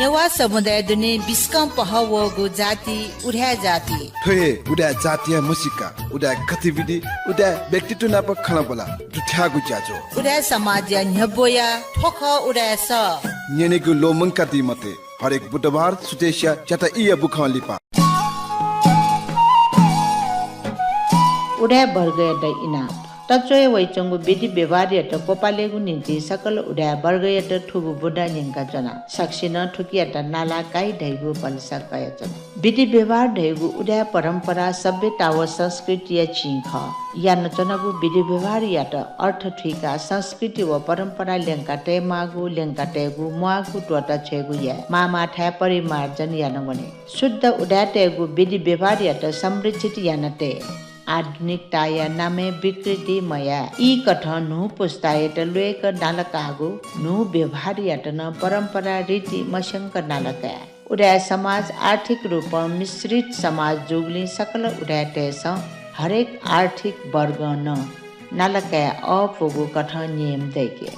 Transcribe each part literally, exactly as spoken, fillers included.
नेवाः समुदाय दुने बिस्कं पहः वःगु जाति उदाय् जाति। थ्व हे उदाय् जातिया म्हसीका, उदाय् गतिविधि, उदाय् व्यक्तित्व नाप खँल्हाबल्हा दुथ्याःगु ज्याझ्वः। उदाय् समाजया न्ह्यब्वया थ्व खः उदाय् सः। न्यनेगु ल्वःमंकादी मते। हरेक बुधबार सुथसिया च्याता ईया बुखं लिपा। उदाय् वर्गयात इनाप। तच्वया वइच्वंगु विधि व्यवहारयात क्वपालेगु निंतिं सकल उदाय् वर्गयात थुगु बुँदा न्यंकाच्वना। सकसिनं थुकियात नाला काइ धइगु भलसा कयाच्वना। विधि व्यवहार धइगु उदाय् परम्परा सभ्यता व संस्कृतिया चिं खः। यानाच्वनागु विधि व्यवहारयात अर्थ थुइकाः संस्कृति व परम्परा ल्यंका तयेमाःगु, ल्यंका तयेगु म्वाःगु त्वःता छ्वयेगु याये। माःमाःथाय् परिमार्जन याना वने। शुद्ध उदाय्‌तय्‌गु विधि व्यवहारयात संरक्षित याना तये। आधुनिकताया नामय् विकृति मयाये। ईकथं न्हू पुस्तायात ल्वय्‌क नालाकाःगु न्हू व्यवहारयात नं परम्परा रीति मस्यंक नालाकाये। उदाय् समाज आर्थिक रूपं मिश्रित समाज जूगुलिं सकल उदाय्‌तय्‌सं हरेक आर्थिक वर्गं नं नालाकाये अःपुगु कथं नियम दय्‌के।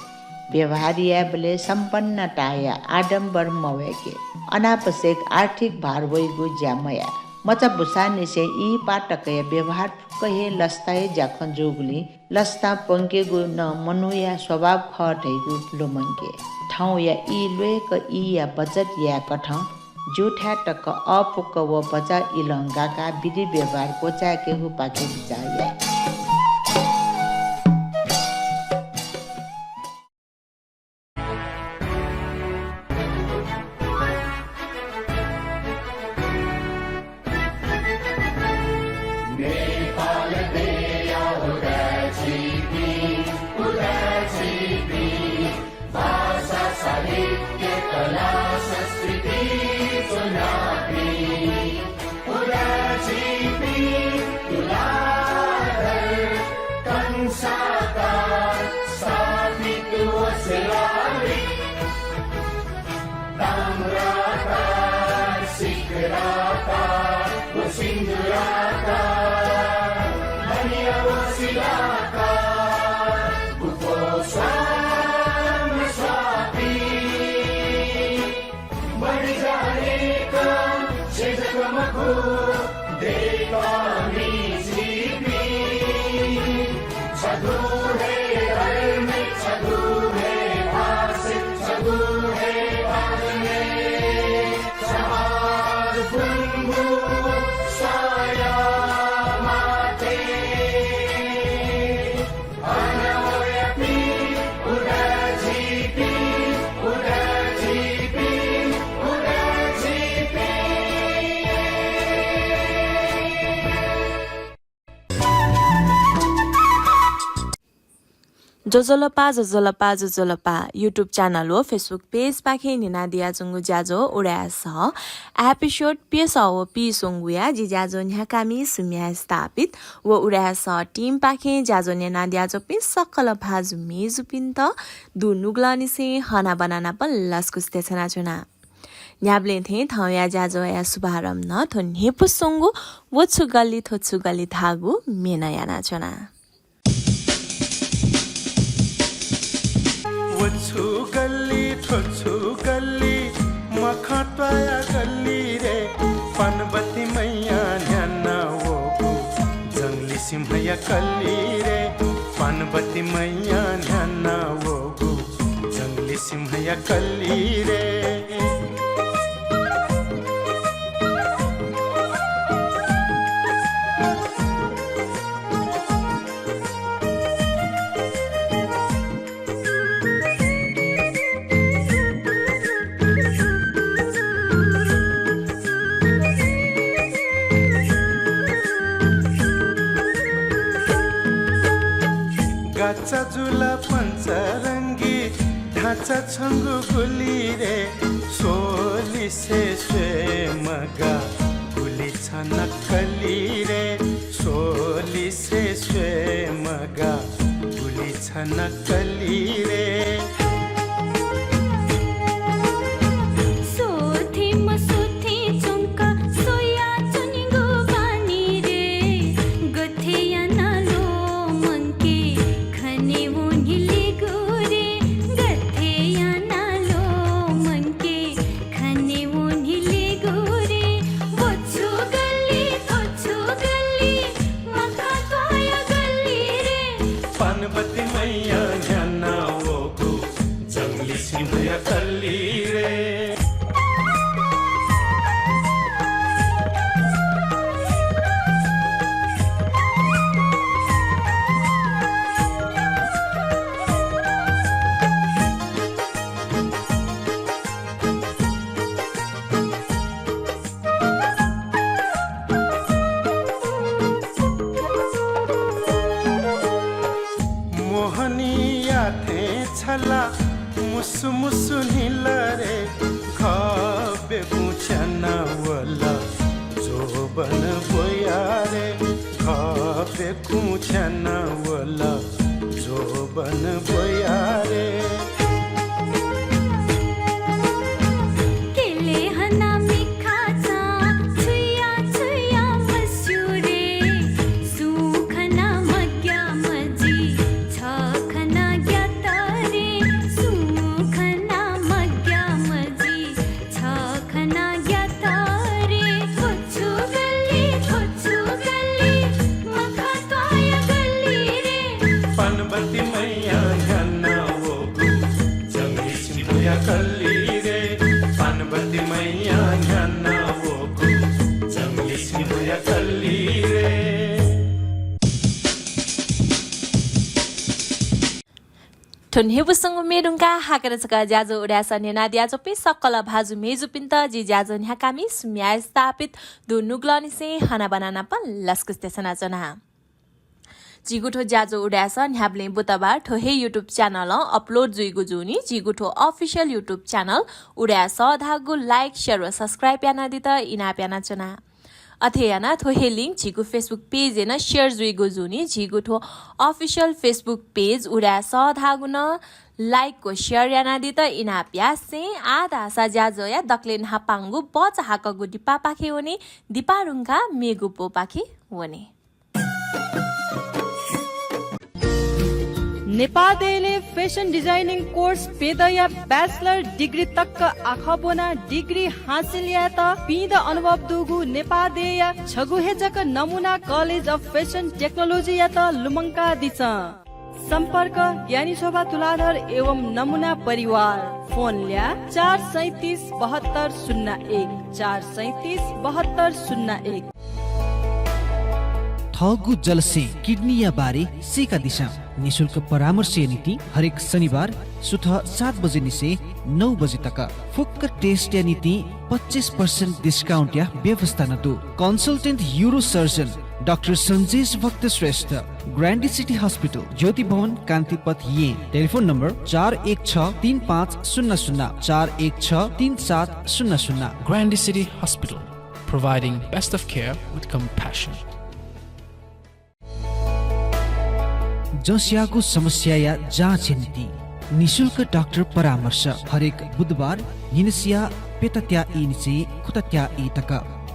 व्यवहार यायेबलय् सम्पन्नताया आडम्बर मवय्‌के। अनावश्यक आर्थिक भार वइगु ज्या मयाये। मचा बुसांनिसें ई पाः तकया व्यवहार फुक्क हे लसताया ज्याखँ जूगुलिं लसता प्वंकेगु नं मनूया स्वभाव खः धइगु लुमंके। थौंया ई ल्वय्‌क ईया बचत यायेकथं ज्यूथाय् तक अःपुक व भचा इलं गाकाः विधि व्यवहार क्वचाय्‌केगुपाखे बिचाः याये। नेपाल देया उदाय् झीपिं, उदाय् झीपिं, भाषा, साहित्य, कला, संस्कृति ज्वनापिं, उदाय् झीपिं तुलाधर कंसाकार स्थापित व शिलालिपि। ताम्राकार, सिकराकार व सिन्दूराकार, मणि व शिलाकार, गुफो स्वां स्वापी। मरि जानेका छेँ जक मखु, दय्‌कामि झीपिं। छगू हे धर्म, छगू हे भाषा, छगू हे भाषा, छगू हे ज्वजलपा, ज्वजलपा, ज्वजलपा। YouTube channel व Facebook page पाखें न्यनादियाच्वंगु ज्याझ्वः उदाय् सः episode प्यसः व पीस्वंगुया जि ज्याझ्वः न्ह्याकामि सुम्या स्थापित व उदाय् सः team पाखें ज्याझ्वः न्यनादियाच्वंपिं सकल भाजु मय्‌जुपिन्त दुनुगलंनिसें हनाबना नाप लसकुस देछानाच्वना। न्ह्याबलें थें थौंया ज्याझ्वःया शुभारम्भ नं थ्व न्ह्यइपुस्वंगु व छु गल्ली थ्व छु गल्ली धाःगु म्ये नं यानाच्वना। व छु गल्ली, थ्व छु गल्ली, मखंत्वाया गल्ली रे। पानबत्ती मैया न्ह्याना वःगु जंगली सिंहया कल्ली रे। पानबत्ती मैया न्ह्याना वःगु जंगली सिंहया कल्ली रे। गाचा जुल पञ्चरंगी ढाँचा छंगु गुलि रे, स्वलिसे स्वये मगाः गुलि छ नक्कली रे, स्वलिसे स्वये मगाः गुलि छ नक्कली रे। सोथें मसोथें च्वंक स्वयाच्वनेगु बानी रे, गथे यानाः ल्वःमंके खने वनेलिगु रे, गथे यानाः ल्वःमंके खने सिंहया कल्ली रे। मोहनीया थें छला मुसु मुसु न्हिल रे, खः बेकुं छ्याना वल जोबन ब्वया रे, खः बेकुं छ्याना वल जोबन ब्वया रे। केले हना मिखा चा छुया छुया मस्यू रे, सुं खना मग्या मजी छ खना ग्यात रे, सुं खना मग्या मजी छ खना ग्यात रे। खोच्छु गल्ली, खोच्छु गल्ली, मखा त्वाया गल्ली रे। पानबत्ती मैया न्ह्याना वःगु जंगली सिंहया कल्ली रे। पानबत्ती मैया न्ह्याना वःगु जंगली सिंहया कल्ली रे। थ्व न्ह्यब्वसंगु म्ये धुंकाः हाकनं छकः ज्याझ्वः उदाय् सः न्यनादियाच्वंपिं सकल भाजु मय्जुपिन्त जि ज्याझ्वः न्ह्याकामि सुम्या स्थापित दुनुगलंनिसें हनाबना नापं लसकुस देछानाच्वना। झीगु थ्व ज्याझ्वः उदाय् सः न्ह्याबलें बुधबार थ्व हे YouTube channel-ं upload जुइगु जूनि। झीगु थ्व official YouTube channel उदाय् सः धाःगु like, share व subscribe यानादीत इनाप यानाच्वना। अथे यानाः थ्व हे link झीगु Facebook page-य् नं share जुइगु जूनि। झीगु थ्व official Facebook page उदाय् सः धाःगु नं like व share यानादीत इनाप यासें आः धाःसा ज्याझ्वःया दकले न्हापांगु बचा हाकःगु दिपापाखे वने। दिपा धुंकाः मेगु ब्वपाखे वने। नेपाः देय्‌लय् fashion designing course प्यदँया bachelor degree तक आखः ब्वनाः degree हासिल यायेत पिदँ अनुभव दुगु नेपाः देय्‌या छगू हे जक नमुना College of Fashion Technology-यात लुमंकादिसँ। सम्पर्क, ज्ञानी शोभा तुलाधर एवं नमुना परिवार। फोन ल्याः, चार सैँतिस बहत्तर शून्य एक, चार सैँतिस बहत्तर शून्य एक। थःगु जलस्यें किडनीया बारे सीकादिसँ। निशुल्क परामर्शया निंतिं हरेक शनिबार सुथ सात बजेनिसें नौ बजे तक। फुक्क test-या निंतिं पच्चिस percent discount-या व्यवस्था नं दु। Consultant urosurgeon डाक्टर सञ्जेश भक्त श्रेष्ठ, Grande City Hospital, ज्योति भवन, कान्तिपथ, येँ। टेलिफोन नम्बर चार एक छ तीन पाँच शून्य शून्य, चार एक छ तीन सात शून्य शून्य। Grande City Hospital, providing best of care with compassion. जँस्याःगु समस्याया जाँचया निंतिं निशुल्क डाक्टर परामर्श हरेक बुधबार न्हिनसिया प्यतात्या ईनिसें खुतात्या ई तक।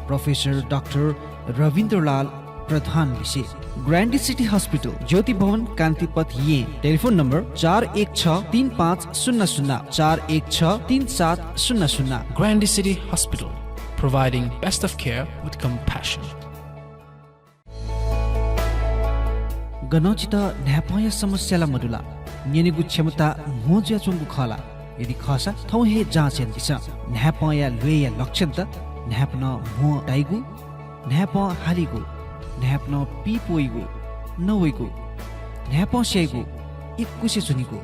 प्रोफेसर डाक्टर रविन्द्रलाल प्रधान लिसे। ग्रान्डी सिटी हस्पिटल, ज्योति भवन, कान्तिपथ, येँ। टेलिफोन नम्बर चार एक छ तीन पाँच शून्य शून्य, चार एक छ तीन सात शून्य शून्य। Grande City Hospital, providing best of care with compassion. गनं छितः न्हाय्पंया समस्या ला मदु ला? न्यनेगु क्षमता म्हो जुयाच्वंगु खः ला? यदि खःसा थौं हे जाँच यानादिसँ। न्हाय्पंया ल्वय्या लक्षणत न्हाय्पनं म्हो ताइगु, न्हाय्पं हालीगु, न्हाय्पनं पीप वइगु, नवइगु, न्हाय्पं स्याइगु, इकुसे च्वनीगु,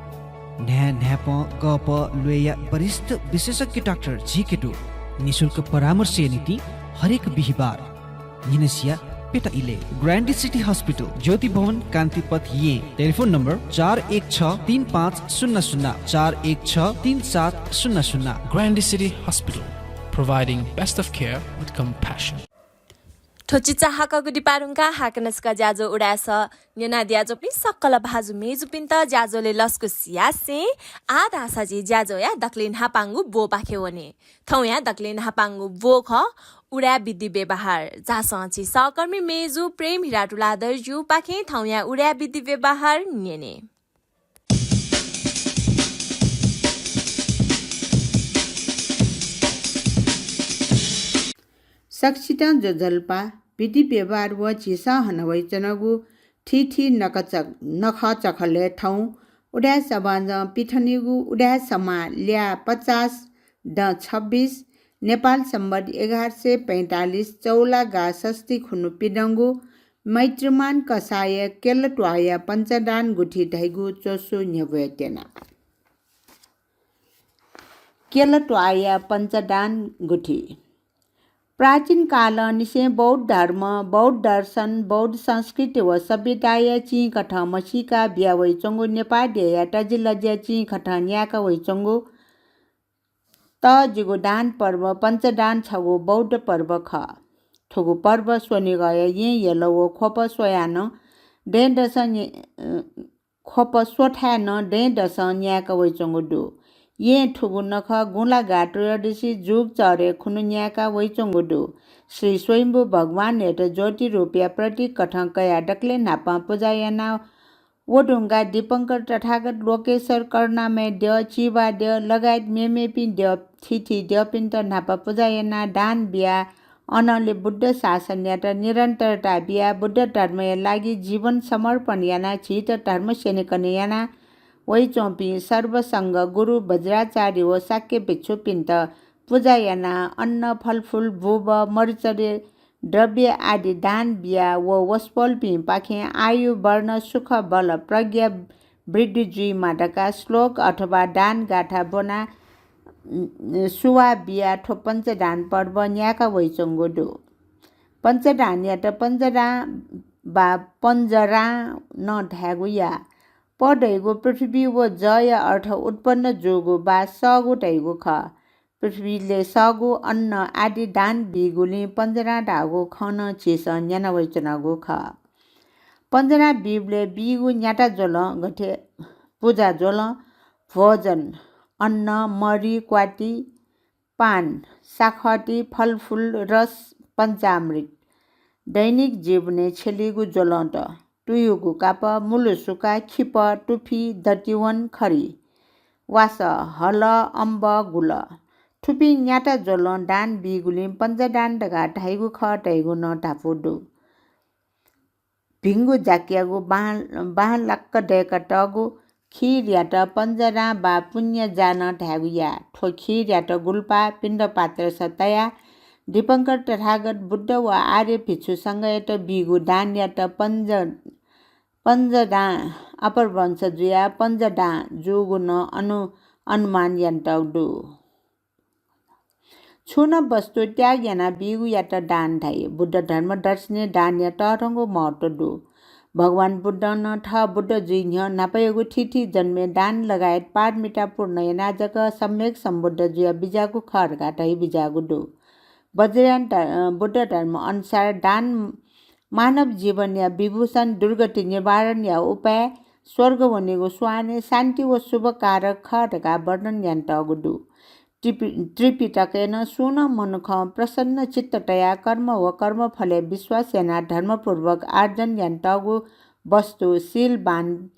न्हाय् न्हाय्पं कःपः ल्वय्या वरिष्ठ विशेषज्ञ डाक्टर झीके दु। निशुल्क परामर्शया निंतिं हरेक बिहिबार न्हिनसिया प्यता इलय्। ग्रान्डी सिटी हस्पिटल, ज्योति भवन, कान्तिपथ, येँ। टेलिफोन नम्बर चार एक छ तीन पाँच शून्य शून्य, चार एक छ तीन सात शून्य शून्य। Grande City Hospital, providing best of care with compassion. थ्व चिचाहाकःगु दिपाः धुंकाः हाकनं छकः ज्याझ्वः उदाय् सः न्यनादियाच्वंपिं सकल भाजु मय्जुपिन्त ज्याझ्वलय् लसकुस यासें आः धाःसा झी ज्याझ्वःया दकले न्हापांगु ब्वपाखे वने। थौंया दकले न्हापांगु ब्व खः उदाय् विधि व्यवहार। झासँ झी सहकर्मी मय्जु प्रेम हिरा तुलाधरजुपाखें थौंया उदाय् विधि व्यवहार न्यने। सकसितं ज्वजलपा। विधि व्यवहार व झीसं हनावयाच्वनागु थीथी नखःचखलय् थौं उदाय् सभाजं पिथनीगु उदाय् समाः ल्याः पचास दँ छब्बिस, नेपाल सम्बत एघार सय पैंतालिस चौलागा षष्ठी खुन्हु पिदंगु मैत्रीमान कसाःया केलात्वाःया पञ्चदान गुथि धइगु च्वसु न्ह्यब्वये त्यना। केलात्वाःया पञ्चदान गुथि। प्राचीन कालंनिसें बौद्ध धर्म, बौद्ध दर्शन, बौद्ध संस्कृति व सभ्यताया चिंकथं म्हसीका बियावइच्वंगु नेपाः देय्‌या तजिलजिया चिंकथं न्यायेका वइच्वंगु तःजिगु दान पर्व पञ्चदान छगू बौद्ध पर्व खः। थुगु पर्व स्वनिगःया येँ यल व ख्वप स्वयाः नं दँय्‌दसं न्ये-, अ, ख्वप स्वथाय् नं दँय्‌दसं न्यायेका वइच्वंगु दु। येँ थुगु नखः गुँलागा त्रयोदशी जुग चःह्रे खुन्हु न्यायेका वइच्वंगु दु। श्री स्वयम्भू भगवानयात ज्योति रूपया प्रतीक कथं कयाः दकलय् न्हापां पुजा यानाः व धुंकाः दीपंकर तथागत, लोकेश्वर, करुणामय द्यः, चिबा द्यः लगायत मेमेपिं द्यः, थीथी द्यःपिन्त न्हापा पुजा यानाः दान बियाः अनंलि बुद्ध शासनयात निरन्तरता बियाः बुद्ध धर्मया लागि जीवन समर्पण यानाः झीत धर्म स्यनेकने याना वइच्वंपिं सर्वसंघ गुरु वज्राचार्य व शाक्य भिक्षुपिन्त पुजा यानाः अन्न, फलफुल, बुबः, मरिचर्या, द्रव्य आदि दान बियाः व वसपोलपिंपाखें आयु, वर्ण, सुख, बल, प्रज्ञा वृद्धि जुइमा धकाः श्लोक अथवा दान गाथा ब्वनाः, उम्, सुवाः बियाः थ्व पञ्चदान पर्व न्यायेका वइच्वंगु दु। पञ्चदानयात पञ्चदां वा पञ्जरां नं धायेगु याः। प धइगु पृथ्वी व जया अर्थ उत्पन्न जूगु वा सःगु धइगु खः। पृथ्वीलय् सःगु अन्न आदि दान बीगुलिं पञ्जरां धाःगु खँ नं झीसं न्यना वइच्वनागु खः। पञ्जरां बीबलय् बीगु न्याता ज्वलं गथे पुजा ज्वलं, भोजन, अन्न, मरि, क्वाति, पान, साखति, फलफुल, रस, पञ्चामृत, दैनिक जीवनय् छ्यलीगु ज्वलंत, तुयुगु कापः, मुलुसुका, खिपः, तुफि, दतिवन, खरि, वासः, हलः, अम्बः, गुलः। थुपिं न्याता ज्वलं दान बीगुलिं पञ्चदान धकाः धाइगु खः धइगु नं धापू दु। भिंगु जाकियागु बां, बांलाक दय्‌कातःगु खीरयात पञ्जरां वा पुण्यजां नं धायेगु याः। थ्व खीरयात गुल्पाः पिण्डपात्रस तयाः दीपंकर तथागत बुद्ध व आर्य भिक्षु संघयात बीगु दानयात पञ्ज, पञ्जदां अपभ्रंश जुयाः पञ्जदां जूगु नं अनु, अनुमान यानातःगु दु। छुं नं वस्तु त्याग यानाः बीगुयात दान धाइ। बुद्ध धर्म दर्शनय् दानया तःधंगु महत्व दु। भगवान बुद्धं नं थः बुद्ध जुइ न्ह्यः न्हापायागु थीथी जन्मय् दान लगायत पारमिता पूर्ण यानाः जक सम्यक सम्बुद्ध जुयाः बिज्याःगु खः धकाः धयाबिज्याःगु दु। वज्रयान ध-, अ, बुद्ध धर्म अनुसार दान मानव जीवनया विभूषण, दुर्गति निवारणया उपाय, स्वर्ग वनेगु स्वाने, शान्ति व शुभकारक खः धकाः वर्णन यानातःगु दु। त्रिपि-, त्रिपिटकय् नं सुं नं मनुखं प्रसन्न चित्त तयाः कर्म व कर्मफलय् विश्वास यानाः धर्मपूर्वक आर्जन यानातःगु वस्तु, शीलवान,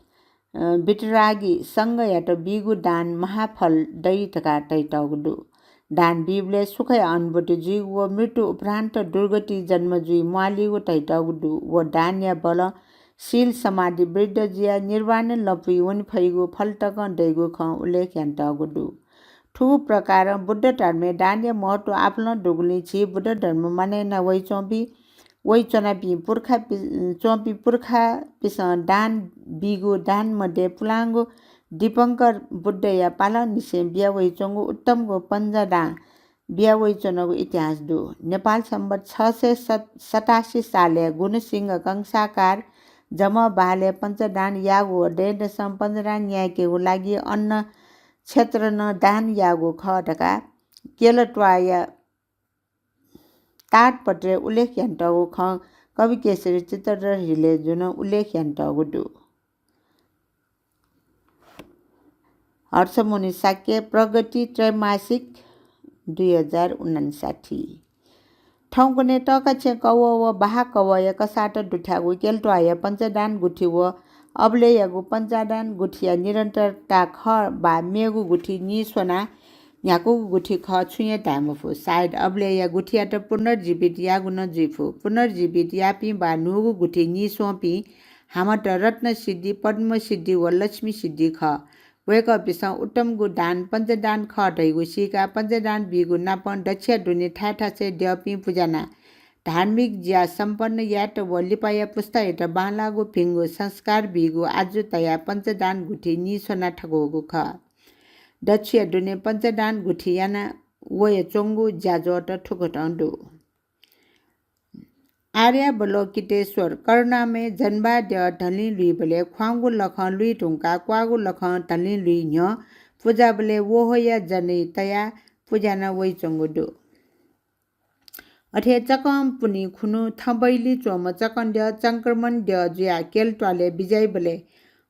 अ, वितरागी संघयात बीगु दान महाफल दइ धकाः धयातःगु दु। दान बीबलय् सुखया अनुभूति जुइगु व मृत्यु उपरान्त दुर्गति जन्म जुइ म्वालीगु धयातःगु दु। व दानया बलं शील समाधि वृद्ध जुयाः निर्वाणय् लँपुइ वने फइगु फल तकं दइगु खँ उल्लेख यानातःगु दु। थुगु प्रकारं बुद्ध धर्मय् दानया महत्व आपालं दुगुलिं झी बुद्ध धर्म मानय् याना वइच्वंपिं, वइच्वनापिं पुर्खा पि-, च्वंपिं पुर्खापिसं दान बीगु दान मध्ये पुलांगु दीपंकर बुद्धया पालंनिसें बिया वइच्वंगु उत्तमगु पञ्जदां बिया वइच्वनागु इतिहास दु। नेपाल सम्बत छ सय सत-, सतासी सालय् गुणसिंह कंसाकार जमः बहालय् पञ्चदान याःगु व दँय्‌दसं पञ्चदान न्यायेकेगु लागि अन्न क्षेत्र नं दान याःगु खः धकाः केलात्वाःया ताडपत्रय् उल्लेख यानातःगु खँ कविकेशरी चित्तधर हृदयजुं उल्लेख यानातःगु दु। हर्षमुनि शाक्य, प्रगति त्रैमासिक, दुई हजार उनन्साठी। थौंकन्हय् तःकछेँ कवः व बहाः कवःया कसाःत दुथ्याःगु केलात्वाःया पञ्चदान गुथि व अबलय्‌यागु पञ्चदान गुथिया निरन्तरता खः वा मेगु गुथि नीस्वनाः न्ह्याकूगु गुथि खः, छुं हे धाये मफु। सायद अबलय्‌या गुथियात पुनर्जीवित याःगु नं जुइफु। पुनर्जीवित याःपिं वा न्हूगु गुथि नीस्वंपिं हामात रत्न सिद्धि, पद्म सिद्धि व लक्ष्मी सिद्धि खः। वय्कःपिसं उत्तमगु दान पञ्चदान खः धइगु सीकाः पञ्चदान बीगु नापं दच्छिया दुने थाय् थासय् द्यःपिं पुज्यानाः धार्मिक ज्या सम्पन्न यायेत व लिपाया पुस्तायात बांलाःगु भिंगु संस्कार बीगु आजु तयाः पञ्चदान गुथि नीस्वना थकूगु खः। दच्छिया दुने पञ्चदान गुथि याना वयाच्वंगु ज्याझ्वःत थुकथं दु। आर्यावलोकितेश्वर करुणामय जन्वाद्यः धलिं लुइबलय् ख्वांगु लखं लुइ धुंकाः क्वाःगु लखं धलिं लुइ न्ह्यः पुजाबलय् वहःया जनै तयाः पुज्याना वइच्वंगु दु। अथे चकं पुन्हि खुन्हु थँबैली च्वंम्ह चकंद्यः चंक्रमणद्यः जुयाः केलत्वालय् बिज्याइबलय्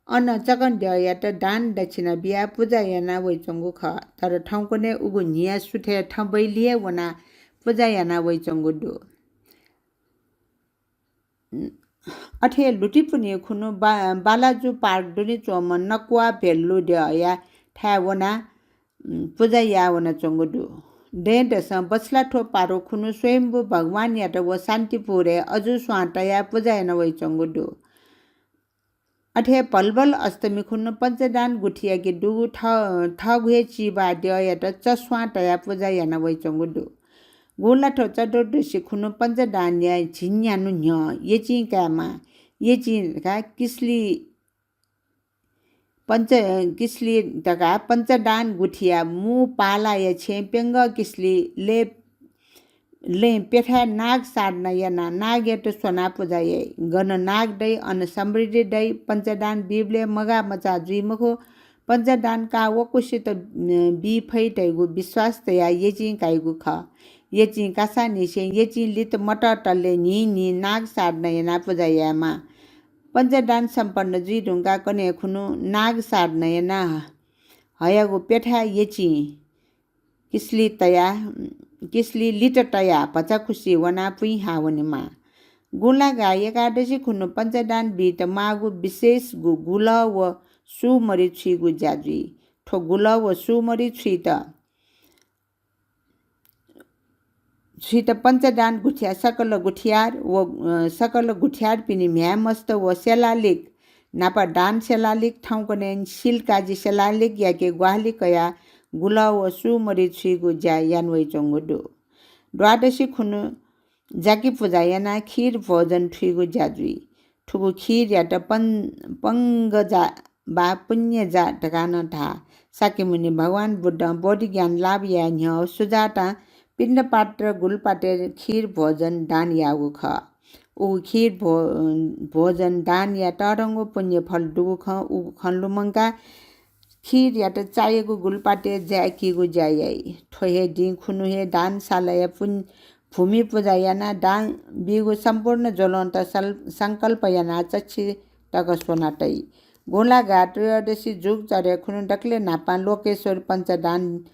अन चकंद्यःयात दान दक्षिणा बियाः पुजा याना वइच्वंगु खः। तर थौंकन्हय् उगु न्हिया सुथय् थँबैली हे वनाः पुजा याना वइच्वंगु दु। अथे लुतिपुन्हि खुन्हु बा-, बालाजु पार्क दुने च्वंम्ह नक्वा भेल्लुद्यःया थाय् वनाः, उम्, पुजा याः वनाच्वंगु दु। दँय्‌दसं बछलाथ्व पारु खुन्हु स्वयम्भू भगवानयात व शान्तिपुरय् अजू स्वां तयाः पुजा याना वइच्वंगु दु। अथे भलभल अष्टमी खुन्हु पञ्चदान गुथियाके दुगु थ-, थःगु हे चिबाद्यःयात चस्वां तयाः पुजा याना वइच्वंगु दु। गुंलाथ्व चतुर्दशी खुन्हु पञ्चदानया झिंन्यान्हु न्ह्यः यचिं कायेमाः। यचिं धकाः किसली पञ्च-, किसली धकाः पञ्चदान गुथिया मू पालाया छेँय् प्यंगः किसली लँय्, लँय् प्यथाय् नाग साधना यानाः नागयात स्वनाः पुजा याइ। गन नाग दइ, अन समृद्धि दइ। पञ्चदान बीबलय् मगाः मचाः जुइ मखु। पञ्चदान काः वकुसित, अ, बी फइ धइगु विश्वास तयाः यचिं काइगु खः। यचिं कासांनिसें यचिं लित मतःतले न्हिं न्हिं नाग साधना यानाः पुजा यायेमाः। पञ्चदान सम्पन्न जुइ धुंकाः कन्हय् खुन्हु नाग साधना यानाः हयागु प्यथाय् यचिं किसली तयाः, किसली लित तयाः भचा खुसि वनाः पुँइ हाः वनेमाः। गुंलागाः एकादशी खुन्हु पञ्चदान बीत माःगु विशेष गु-, गुलः व सू मरि छुइगु ज्या जुइ। थ्व गुलः व सू मरि छुइत छुइत पञ्चदान गुथिया सकल गुथियार व, अ, सकल गुथियारपिनि म्ह्याय् मस्त व सेलालिक न्हापा दान सेलालिक थौंकन्हय् सिलकाजि सेलालिकयाके ग्वाहालि कयाः गुलः व सू मरि छुइगु ज्या याना वइच्वंगु दु। द्वादशी खुन्हु जाकि पुजा यानाः खीर भोजन थुइगु ज्या जुइ। थुगु खीरयात पं-, पंगजा वा पुण्यजा धकाः नं धाः। शाक्यमुनि भगवान बुद्धं बोधिज्ञान लाभ याये न्ह्यः सुजातां पिण्डपात्र गुलपातय् खीर भोजन दान याःगु खः। उगु खीर भो-, भोजन दानया तःधंगु पुण्यफल दुगु खँ, उगु खँ लुमंकाः खीरयात चायागु गुलपातय् जाय्‌कीगु ज्या याइ। थ्व हे दिं खुन्हु हे दानशालाया पुन-, भूमि पुजा यानाः दान बीगु सम्पूर्ण ज्वलंत सल-, संकल्प यानाः चच्छि तक स्वना तइ। गुंलागाः त्रयोदशी जुग चरय् खुन्हु दकलय् न्हापां लोकेश्वर पञ्चदान,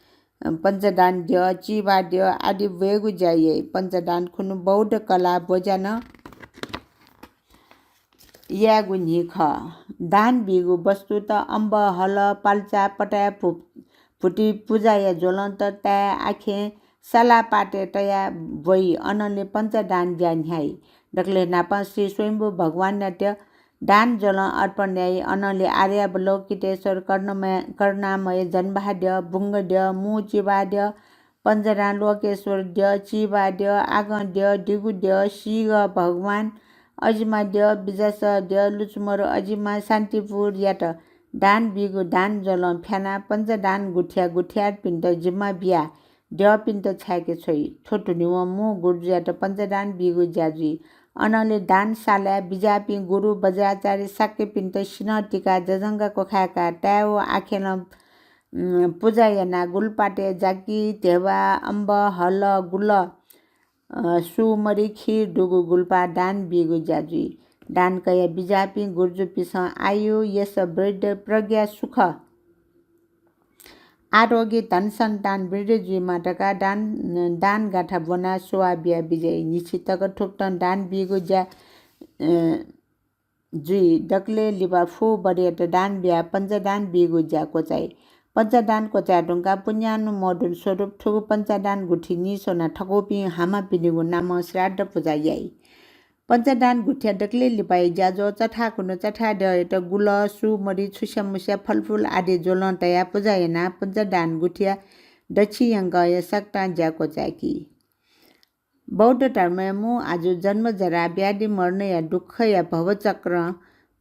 पञ्चदान द्यः, चिभाद्यः आदि ब्वयेगु ज्या याइ। पञ्चदान खुन्हु बौद्ध कला ब्वज्या नं यायेगु न्हि खः। दान बीगु वस्तुत अम्ब, हल, पाल्चा, पताय्, भु-, भुति, पुजाया ज्वलंत, ताय्, आखें, सलापातय् तयाः ब्वइ। अनंलि पञ्चदान ज्या न्ह्याइ। दकलय् न्हापां श्री स्वयम्भू भगवानयात दान ज्वलं अर्पण याइ। अनंलि आर्यावलोकितेश्वर करुणामय, करुणामय जन्वाद्यः, बुंगद्यः, मू चिभाद्यः, पञ्चदान लोकेश्वर द्यः, चिभाद्यः, आगंद्यः, दिगुद्यः, सीगः भगवान, अजिमाद्यः, बिजासद्यः, लुचुमरु अजिमा, शान्तिपुरयात दान बीगु दान ज्वलं फ्यानाः पञ्चदान गुथिया गुथियारपिन्त जिम्मा बियाः द्यःपिन्त छाय्‌के छ्वइ। थ्व धुनिवं मू गुरुजुयात पञ्चदान बीगु ज्या जुइ। अनंलि दानशालाय् बिज्याःपिं गुरु वज्राचार्य शाक्यपिन्त सिन्हः तिकाः जजंगा क्वखाय्‌काः ताय् व आखेलं उम्, पुजा यानाः गुलपातय् जाकि, ध्यबा, अम्ब, हल, गुलः, अ, सू मरि, खीर दुगु गुलपाः दान बीगु ज्या जुइ। दान कयाः बिज्याःपिं गुरुजुपिसं आयु, यश, वृद्धि, प्रज्ञा, सुख, आरोग्य, धन सन्तान वृद्धि जुइमा धकाः दान, दान गाथा ब्वनाः सुवाः बियाः बिज्याइ। न्हिछि तक थुकथं दान बीगु ज्या, अ, जुइ। दकलय् लिपा फुबरयात दान बियाः पञ्चदान बीगु ज्या क्वचाइ। पञ्चदान क्वचाये धुंकाः पुण्यानुमोदन स्वरूप थुगु पञ्चदान गुथि नीस्वना थकूपिं हामापिनिगु नामं श्राद्ध पुजा याइ। पञ्चदान गुथिया दकले लिपाया ज्याझ्वः चथाकुन्हु चथाद्यःयात गुलः, सु, मरि, छुस्या मुस्या, फलफुल आदि ज्वलं तयाः पुजा यानाः पञ्चदान गुथिया दछि यंकःया सकतां ज्या क्वचाय्की। बौद्ध धर्मया मू आजु जन्म जरा व्याधि मरणया दुःखया भवचक्रं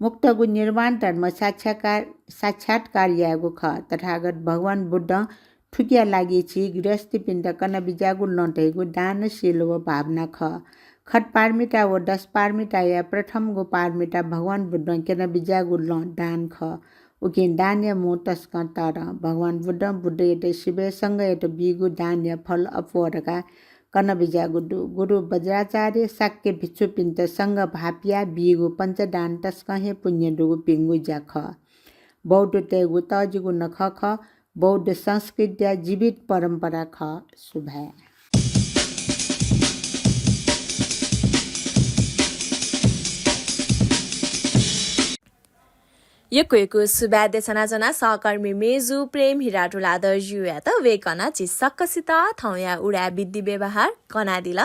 मुक्तगु निर्वाण धर्म साक्षात्कार, साक्षात्कार यायेगु खः। तथागत भगवान बुद्धं थुकिया लागि झी गृहस्थीपिन्त कना बिज्याःगु लँ धइगु दान, शील व भावना खः। खट पारमिता व दश पारमिताया प्रथमगु पारमिता भगवान बुद्धं क्यना बिज्याःगु लँ दान खः। उकिं दानया मू तसकं तःधं। भगवान बुद्धं बुद्धयात सिबय् संघयात बीगु दानया फल अप्वः धकाः कना बिज्याःगु दु। गुरु वज्राचार्य शाक्य भिक्षुपिन्त संघ भाःपियाः बीगु पञ्चदान तसकं हे पुण्य दुगु भिंगु ज्या खः। बौद्धतय्गु तःजिगु नखः खः। बौद्ध संस्कृतिया जीवित परम्परा खः। सुभाय्। यक्व यक्व सुभाय् देछानाच्वना सहकर्मी मेजु प्रेम हिरा तुलाधरजुयात। वय्कलं झी सकसित थौंया उदाय् विधि व्यवहार कनादिल।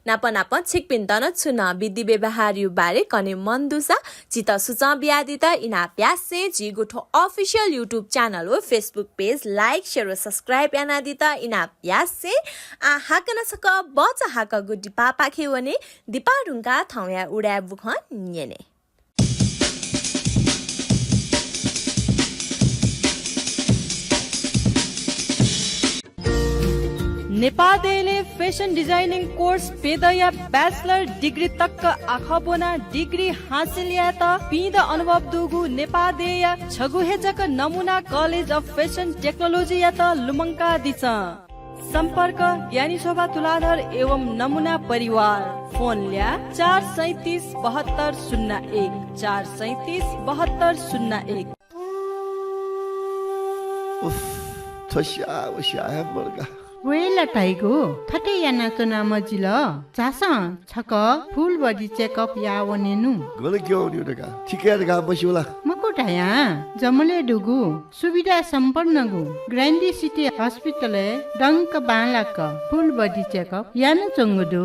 नाप नाप छिकपिन्त नं छुं नं विधि व्यवहारया बारे कने मन दुसा झीत सुचं बियादीत इनाप यासें झीगु थ्व official YouTube channel व Facebook page like, share व subscribe यानादीत इनाप यासें आः हाकनं छकः बचा हाकःगु दिपापाखे वने। दिपा धुंकाः थौंया उदाय् बुखँ न्यने। नेपाः देय्‌लय् fashion designing course प्यदँया bachelor degree तक आखः ब्वनाः degree हासिल यायेत पिदँ अनुभव दुगु नेपाः देय्‌या छगू हे जक नमुना College of Fashion Technology यात लुमंकादिसँ। सम्पर्क ज्ञानी शोभा तुलाधर एवं नमुना परिवार। फोन ल्याः चार सैँतिस बहत्तर शून्य एक, चार सैँतिस बहत्तर शून्य एक। उफ, थ्व स्याः व स्याः हे मदुगु। वय् ला धाइगु थथे यानाच्वना मजिल। झासँ छकः full body checkup याः वनेनु। गन क्यं वनेगु धकाः, थिकय् धकाः मस्यू ला? मखु धयां जमलय् दुगु सुविधा सम्पन्नगु Grande City Hospital-य् दंक बांलाक full body checkup यानाच्वंगु दु।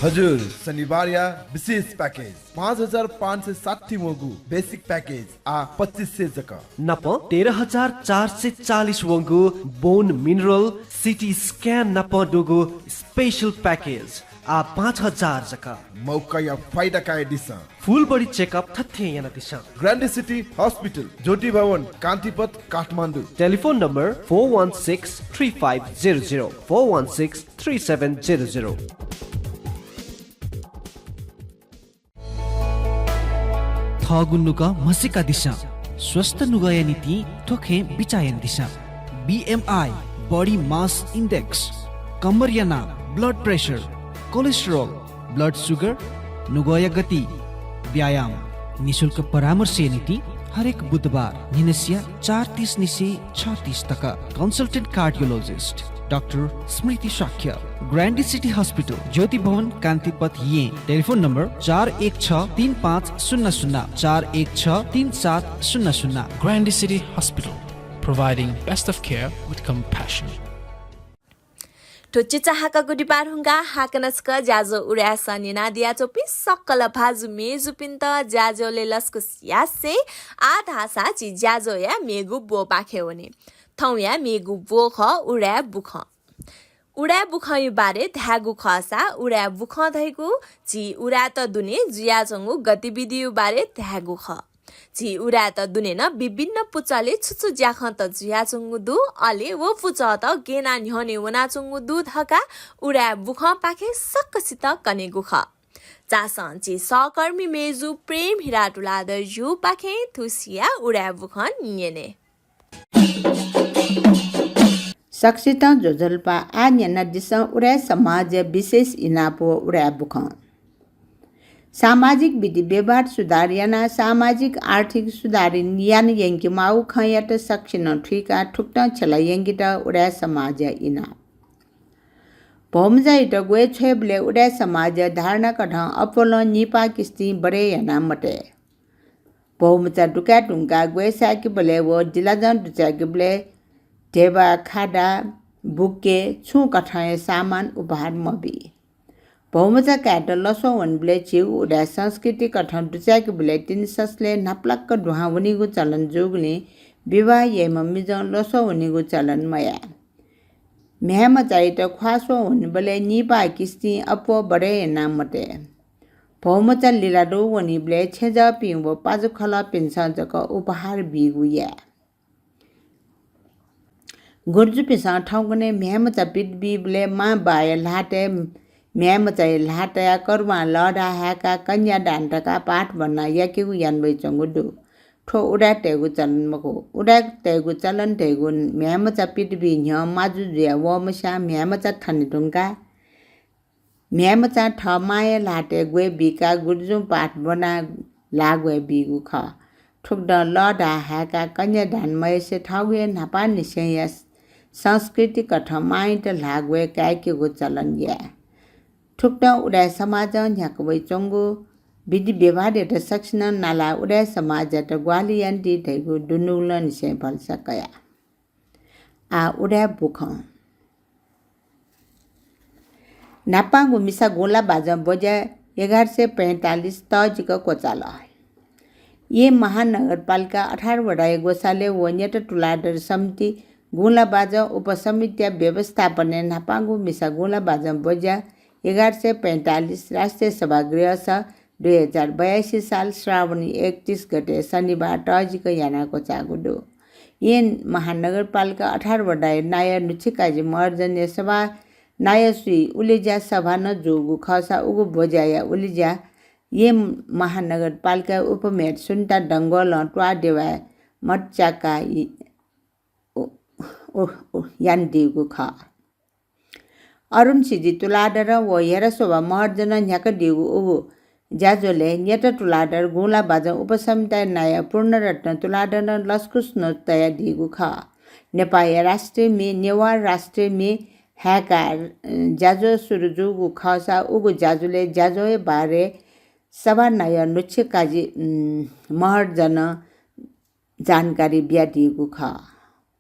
हजुर, शनिबारया विशेष package, पाँच हजार पाँच सय साठी वंगु basic package आः पच्चिस सय जक। नाप तेह्र हजार चार सय चालिस वंगु bone mineral CT scan नाप दुगु special package आः पाँच हजार जक। मौकाया फाइदा कयादिसँ। Full body checkup थथे यानादिसँ। Grande City Hospital, ज्योति भवन, कान्तिपथ, Kathmandu. Telephone number four one six three five zero zero, four one six three seven zero zero। थःगु नुगः म्हसीकादिसँ। स्वस्थ नुगःया निंतिं थ्व खँय् बिचाः यानादिसँ। BMI, body mass index, कम्मरया नाप, blood pressure, cholesterol, blood sugar, नुगःया गति, व्यायाम। निशुल्क परामर्शया निंतिं हरेक बुधबार न्हिनसिया चार तीस निसें छ तीस तक। Consultant cardiologist डाक्टर स्मृति शाक्य, Grande City Hospital, ज्योति भवन, कान्तिपथ, येँ। Telephone number चार एक छ तीन पाँच शून्य शून्य, चार एक छ तीन सात शून्य शून्य। Grande City Hospital, providing best of care with compassion. थ्व चिचाहाकःगु दिपा धुंकाः हाकनं छकः ज्याझ्वः उदाय् सः न्यनादियाच्वंपिं सकल भाजु मेजुपिन्त ज्याझ्वलय् लसकुस यासें आः धाःसा झी ज्याझ्वःया मेगु ब्वपाखे वने। थौंया मेगु ब्व खः उदाय् बुखँ। उदाय् बुखँया बारे धायेगु खःसा उदाय् बुखँ धइगु झी उदाय्‌त दुने जुयाच्वंगु गतिविधिया बारे धायेगु खः। झी उदाय्‌त दुने नं विभिन्न पुचलय् छु छु ज्याखँत जुयाच्वंगु दु, अले व पुचःत गय् यानाः न्ह्यःने वनाच्वंगु दु धकाः उदाय् बुखँपाखें सकसित कनेगु खः। झासँ झी सहकर्मी मेजु प्रेम हिरा तुलाधरजुपाखें थुसिया उदाय् बुखँ न्यने। सकसितं ज्वजलपा। आः न्यनादिसँ उदाय् समाजया विशेष इनाप व उदाय् बुखँ। सामाजिक विधि व्यवहार सुधार यानाः सामाजिक आर्थिक सुधार याना यंकेमाःगु खँयात सकसिनं थुइकाः थुकथं छ्यला यंकेत उदाय् समाजया इनाप। भौमचायात ग्वय् छ्वयेबलय् उदाय् समाजया धारणा कथं अप्वलं निपाः किस्तिं बढे याना मतये। भौमचा दुकाये धुंकाः ग्वय् साय्‌केबलय् व जिलाजं दुचाय्‌केबलय् ध्यबा, खादा, बुके, छुं कथंया सामान उपहार मबी। भौमचा कायेत लसो वनेबलय् झीगु उदाय् संस्कृति कथं दुचाय्‌केबलय् तिनि ससलय् न्हापालाक दुहां वनीगु चलन जूगुलिं विवाह याइम्ह मिजं लसो वनीगु चलन मयाये। म्ह्याय्‌मचायात ख्वाः स्वः वनेबलय् निपाः किस्तिं अप्वः बढे याना मतये। भौमचा लिलादु वनीबलय् छेँजःपिं व पाजुखलःपिन्सं जक उपहार बीगु याये। गुरुजुपिन्सं थौंकन्हय् म्ह्याय्‌मचा पित बीबलय् मां बाःया ल्हातय् म्ह्याय्‌मचाया ल्हाः तयाः करुवां लःधाः हाय्‌काः कन्यादान धकाः पाठ ब्वनाः याकेगु याना वयाच्वंगु दु। थ्व उदाय्‌तय्‌गु चलन मखु। उदाय्‌तय्‌गु चलन धइगु म्ह्याय्‌मचा पित बी न्ह्यः माजु जुयाः वःम्हस्यां म्ह्याय्‌मचा थने धुंकाः म्ह्याय्‌मचां थः मांया ल्हातय् ग्वय् बीकाः गुरुजुं पाठ ब्वनाः ल्हाः ग्वय् बीगु खः। थुकथं लःधाः हाय्‌काः कन्यादान मयासें थःगु हे न्हापांनिसेंया संस्कृति कथं मांयात ल्हाः ग्वय् काय्‌केगु चलन याये। थुकथं उदाय् समाजं न्ह्याका वयाच्वंगु विधि व्यवहारयात सकसिनं नालाः उदाय् समाजयात ग्वाहालि यानादी धइगु दुनुगलंनिसें भलसा कया। आः उदाय् बुखँ। न्हापांगु मिसा गुँला बाजं ब्वज्या एघार सय पैंतालिस तःजिक क्वचाल। येँ महानगरपालिका अठार वडाया ग्वसालय् व न्यत तुलाधर समिति गुँला बाजं उपसमितिया व्यवस्थापनय् न्हापांगु मिसा गुँला बाजं ब्वज्या एघार सय पैंतालिस राष्ट्रिय सभागृहस दुई हजार बयासी साल श्रावणी एकतिस गते शनिबार तःजिक याना क्वचाःगु दु। येँ महानगरपालिका अठार वडाया नायः नुच्छिकाजी महर्जनया सभा नायःसुइ उलेज्या सभा नं जूगु खःसा उगु ब्वज्याया उलेज्या येँ महानगरपालिकाया उपमेयर सुन्ता डंगोलं त्वाःदेवाय् मत च्याकाः इ-, उ-, उ-, उ-, यानादीगु खः। अरुण सिजी तुलाधरं व हेरशोभा महर्जनं न्ह्याकादीगु उगु ज्याझ्वलय् न्यत तुलाधर गुँला बाजं उपसमितिया नायः पूर्णरत्न तुलाधरं लसकुस नोच तयादीगु खः। नेपाःया राष्ट्रिय म्ये, नेवार राष्ट्रिय म्ये हाय्‌काः, अ, ज्याझ्वः सुरु जूगु खःसा उगु ज्याझ्वलय् ज्याझ्वःया बारे सभानायः नुच्छिकाजी, उम्, महर्जनं जानकारी बियादीगु खः।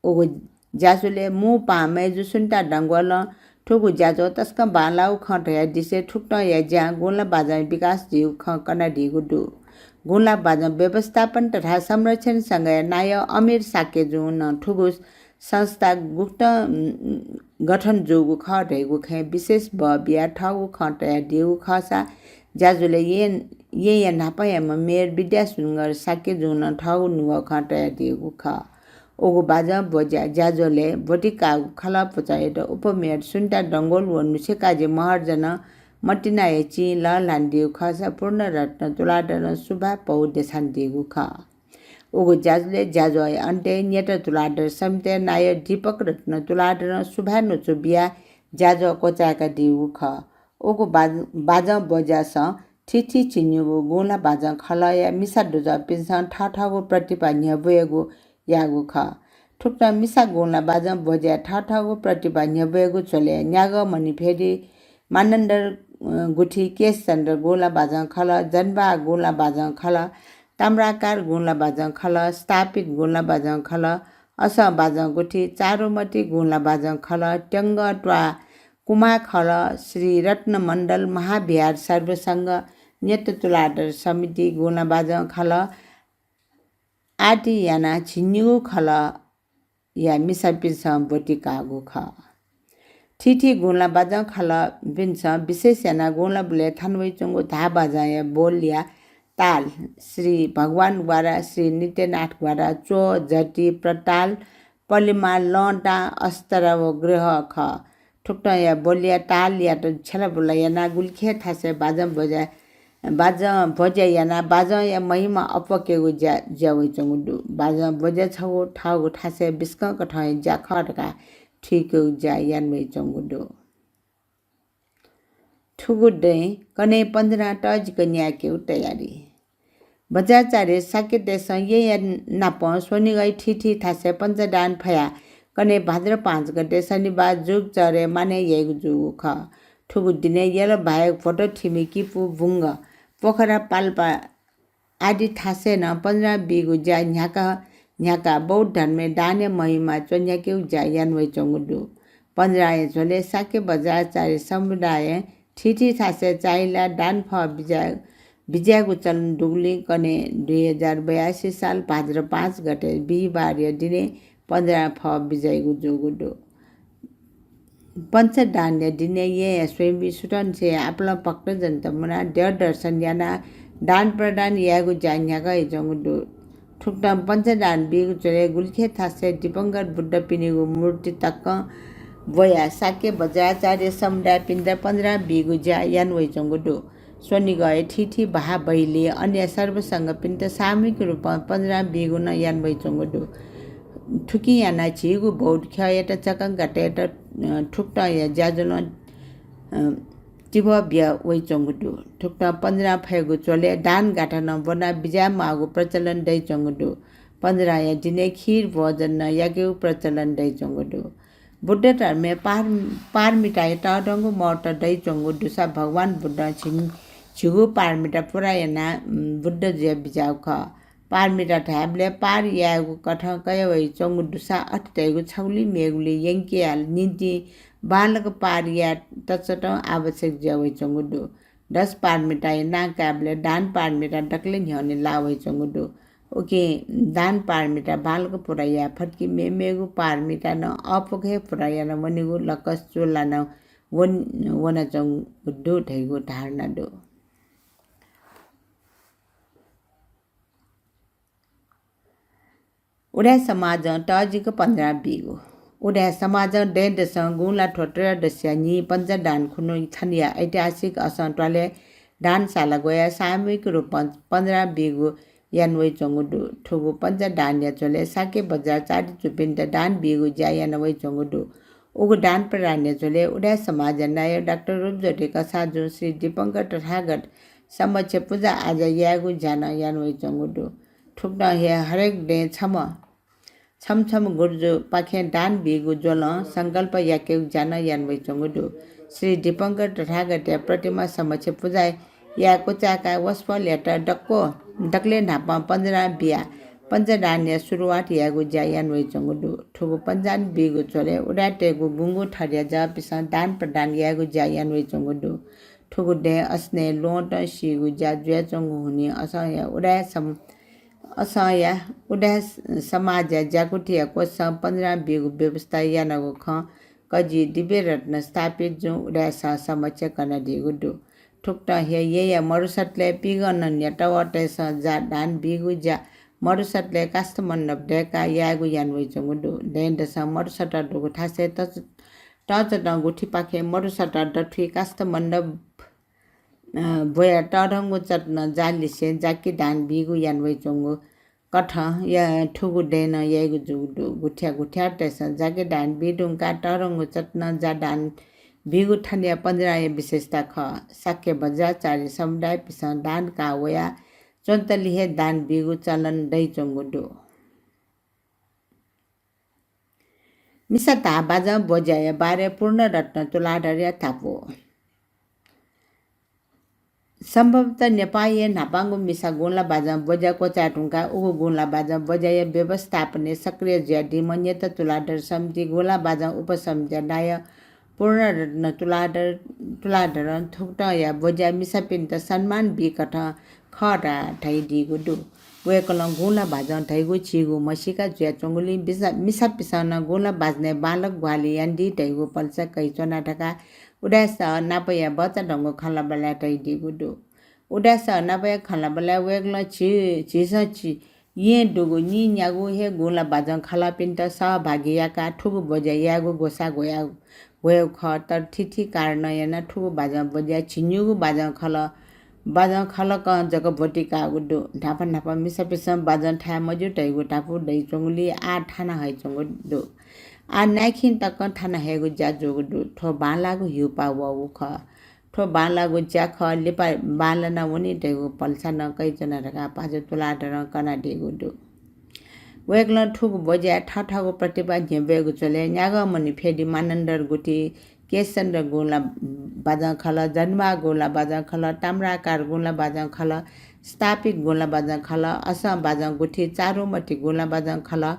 उगु ज्याझ्वलय् मू पाहां मय्‌जु सुन्ता डंगोलं थुगु ज्याझ्वः तसकं बांलाःगु खँ धयादिसें थुकथंया ज्यां गुँला बाजंया विकास जुइगु खँ कनादीगु दु। गुँला बाजं व्यवस्थापन तथा संरक्षण संघया नायः अमीर शाक्यजुं नं थुगु संस्था गुकथं, उम्, गठन जूगु खः धइगु खँय् विशेष बः बियाः थःगु खँ तयादीगु खःसा ज्याझ्वलय् येँ, येँया न्हापायाम्ह मेयर विद्यासुन्दर शाक्यजुं नं थःगु नुगः खँ तयादीगु खः। उगु बाजं ब्वज्या ज्याझ्वलय् ब्वति काःगु खलः पुचःयात उपमेयर सुन्ता डंगोल व नुच्छिकाजी महर्जनं मतिनाया चिं लःल्हानादीगु खःसा पूर्णरत्न तुलाधरं सुभाय् पौ देछानादीगु खः। उगु ज्याझ्वलय् ज्याझ्वःया अन्तय् न्यत तुलाधर समितिया नायः दीपक रत्न तुलाधरं सुभाय् न्वचु बियाः ज्याझ्वः क्वचाय्‌कादीगु खः। उगु बाज-, बाजं ब्वज्यासं थीथी झिंनिगू गुँला बाजं खलःया मिसा दुजःपिन्सं थःथःगु प्रतिभा न्ह्यब्वयेगु याःगु खः। थुकथं मिसा गुँला बाजं ब्वज्याय् थःथःगु प्रतिभा न्ह्यब्वयेगु झ्वलय् न्यागः मणिफेदी, मानन्धर, अ, गुथि, केशचन्द्र गुँला बाजं खलः, जनबहाः गुँला बाजं खलः, ताम्राकार गुँला बाजं खलः, स्थापित गुँला बाजं खलः, असं बाजं गुथि, चारुमति गुँला बाजं खलः, त्यंगः त्वाः कुमाः खलः, श्री रत्न मण्डल महाविहार सर्वसंघ न्यत तुलाधर समिति गुँला बाजं खलः आदि यानाः झिंनिगू खलःया मिसापिन्सं ब्वति काःगु खः। थीथी गुँला बाजं खलःपिन्सं विशेष यानाः गुँला बुलय् थाना वइच्वंगु धाः बाजंया बोलया ताल, श्री भगवान ग्वारा, श्री नित्यनाथ ग्वारा, च्वः, जति, प्रताल, पलिमा, लँता, अस्तरा व ग्रह खः। थुकथंया बोलया तालयात छ्यलाबुला यानाः गुलिखे थासय् बाजं ब्वज्या, बाजं ब्वज्या यानाः बाजंया महिमा अप्वकेगु ज्या जुया वइच्वंगु दु। बाजं ब्वज्या छगू थःगु थासय् बिस्कं कथंया ज्या खः धकाः थुइकेगु ज्या याना वइच्वंगु दु। थुगु दँय् कन्हय् पञ्जरां तःजिक न्यायेकेगु तयारी। बज्राचार्य शाक्यतय्‌सं येँया नापं स्वनिगःया थीथी थासय् पञ्चदान फयाः कन्हय् भाद्र पाँच गते शनिबार जुगचरय् मानय् याइगु जूगु खः। थुगु दिनय् यल बाहेक भ्वत थिमि, किपू, बुंग, पोखरा, पाल्पा आदि थासय् नं पञ्जरां बीगु ज्या न्ह्याका न्ह्याकाः बौद्ध धर्मय् दानया महिमा च्वन्ह्याकेगु ज्या याना वइच्वंगु दु। पञ्जरांया झ्वलय् शाक्य बज्राचार्य समुदायं थीथी थासय् चाहिला दान फः बिज्या-, बिज्यायेगु चलन दुगुलिं कन्हय् दुई हजार बयासी साल भाद्र पाँच गते बिहिबारया दिनय् पन्ध्रा फः बिज्याइगु जूगु दु। पञ्चदानया दिनय् येँया स्वयम्भू सुथंनिसें आपालं भक्तजनत मुनाः द्यः दर्शन यानाः दान प्रदान यायेगु ज्या न्ह्याका हे च्वंगु दु। थुकथं पञ्चदान बीगु झ्वलय् गुलिखे थासय् दिपंकर बुद्धपिनिगु मूर्ति तकं ब्वयाः शाक्य वज्राचार्य समुदायपिन्त पन्ध्रा बीगु ज्या याना वइच्वंगु दु। स्वनिगःया थीथी बहाः बहिली अन्य सर्वसंघपिन्त सामूहिक रूपं पन्ध्रा बीगु नं याना वइच्वंगु दु। थुकिं यानाः झीगु बौद्ध ख्यःयात चकंकातय्त, अ, थुकथंया ज्याझ्वलं, अ, तिबः बिया वइच्वंगु दु। थुकथं पन्ध्रा फयेगु झ्वलय् दान गाथा नं ब्वनाः बिज्याये माःगु प्रचलन दइच्वंगु दु। पन्ध्राया दिनय् खीर भोजन नं याकेगु प्रचलन दइच्वंगु दु। बुद्ध धर्मय् पार-, पारमिताया तःधंगु महत्व दइच्वंगु दुसा भगवान बुद्धं झिं-, झिगू पारमिता पूरा यानाः, उम्, बुद्ध जुया बिज्याःगु खः। पारमिता धायेबलय् पार यायेगु कथं कयावइच्वंगु दुसा अथे धइगु छगुली मेगुली यंकेया निंतिं बांलाक पार याये तसकं आवश्यक जुया वइच्वंगु दु। दश पारमिताया नां कायेबलय् दान पारमिता दकलय् न्ह्यःने लाः वइच्वंगु दु। उकिं दान पारमिता बांलाक पूरा याये फतकि मेमेगु पारमिता नं अःपुक हे पूरा याना वनेगु लक्ष्य चूलाना वन-, वनाच्वंगु दु धइगु धारणा दु। उदाय् समाजं तःजिक पन्ध्रा बीगु। उदाय् समाजं दँय्‌दसं गुंला थ्व त्रयोदशीया न्हि पञ्चदान खुन्हु थनया ऐतिहासिक असं त्वालय् दानशाला ग्वयाः सामूहिक रूपं पन्ध्रा बीगु याना वइच्वंगु दु। थुगु पञ्चदानया झ्वलय् शाक्य वज्राचार्य जूपिन्त दान बीगु ज्या याना वइच्वंगु दु। उगु दान प्रदानया झ्वलय् उदाय् समाजया नायः डाक्टर रूपज्योति कसाःजुं श्री दीपंकर तथागत समक्ष पुजा आजा यायेगु ज्या नं याना वइच्वंगु दु। थुकथं हे हरेक दँय् छम्ह छम्ह छम्ह गुरुजुपाखें दान बीगु ज्वलं संकल्प याकेगु ज्या नं याना वइच्वंगु दु। श्री दीपंकर तथागतया प्रतिमा समक्ष पुजा याये क्वचाय्काः वसपोलयात दक्व, दकलय् न्हापां पञ्चदान बियाः पञ्चदानया सुरुवात यायेगु ज्या याना वइच्वंगु दु। थुगु पञ्चदान बीगु झ्वलय् उदाय्‌तय्‌गु गुंगू थरया जःपिन्सं दान प्रदान यायेगु ज्या याना वइच्वंगु दु। थुगु दँय् असनय् ल्वहंतं सीगु ज्या जुयाच्वंगु हुनिं असंया उदाय् सम-, असंया उदाय् समाजया ज्याकुथिया कोषसं पन्ध्रां बीगु व्यवस्था यानागु खँ कजि दिव्यरत्न स्थापितजुं उदाय् सः समक्ष कनादीगु दु। थुकथं हे येँया मरुसतलय् पिगं ननिया तवःतय्‌सं जा दान बीगु ज्या मरुसतलय् काष्ठमण्डप दय्‌काः यायेगु याना वइच्वंगु दु। दँय्‌दसं मरुसत दुगु थासय् तच-, तःचतं गुथिपाखें मरुसत दथुइ काष्ठमण्डप अ, ब्वयाः तःधंगु चत्नं जा लिसें जाकि दान बीगु याना वइच्वंगु कथं या-, थुगु दँय् नं याइगु जूगु दु। गुथिया गुथियारतय्‌सं जाकि दान बी धुंकाः तःधंगु चत्नं जा दान बीगु थनया पन्ध्रांया विशेषता खः। शाक्य वज्राचार्य समुदायपिन्सं दान काः वया च्वंतले हे दान बीगु चलन दइच्वंगु दु। मिसा धाः बाजं ब्वज्याया बारे पूर्णरत्न तुलाधरया धापू। सम्भवतः नेपाःया न्हापांगु मिसा गुंला बाजं ब्वज्या क्वचाये धुंकाः उगु गुंला बाजं ब्वज्याया व्यवस्थापनय् सक्रिय जुयादीम्ह न्यत तुलाधर समिति गुंला बाजं उपसमितिया नायः पूर्णरत्न तुलाधर, तुलाधरं थुकथंया ब्वज्या मिसापिन्त सम्मान बीकथं खः धकाः धयादीगु दु। वय्‌कलं गुंला बाजं धइगु झीगु म्हसीका जुयाच्वंगुलिं मिसा-, मिसापिन्सं नं गुंला बाजनय् बांलाक ग्वाहालि यानादी धइगु पलेसा कयाच्वना धकाः उदाय् सः नापया भचा धंगु खँल्हाबल्हाय् धयादीगु दु। उदाय् सः नापया खँल्हाबल्हाय् वय्‌कलं झी, झीसं झी येँय् दुगु नीन्यागू हे गुंला बाजं खलःपिन्त सहभागी याकाः थुगु ब्वज्या यायेगु ग्वसाः ग्वया-, ग्वयागु खः, तर थीथी कारणं यानाः थुगु बाजं ब्वज्या झिंनिगू बाजं खलः, बाजं खलकं जक ब्वति काःगु दु। न्हापा न्हापा मिसापिन्सं बाजं थाये मज्यू धइगु धापू दइच्वंगुलिं आः थाना हयाच्वंगु दु। आः नाइखिं तकं थाना हयेगु ज्या जूगु दु। थ्व बांलाःगु ह्यूपाः वःगु खः। थ्व बांलाःगु ज्या खः, लिपा बांलाना वनी धइगु पलेसा नं कयाच्वना धकाः भाजु तुलाधरं कनादीगु दु। वय्‌कलं थुगु ब्वज्याय् थःथःगु प्रतिभा न्ह्यब्वयेगु झ्वलय् न्यागःमणि फेदी मानन्धर गुथि, केशचन्द्र गुंला बाजं खलः, जन्माः गुंला बाजं खलः, ताम्राकार गुंला बाजं खलः, स्थापित गुंला बाजं खलः, असं बाजं गुथि, चारुमति गुंला बाजं खलः,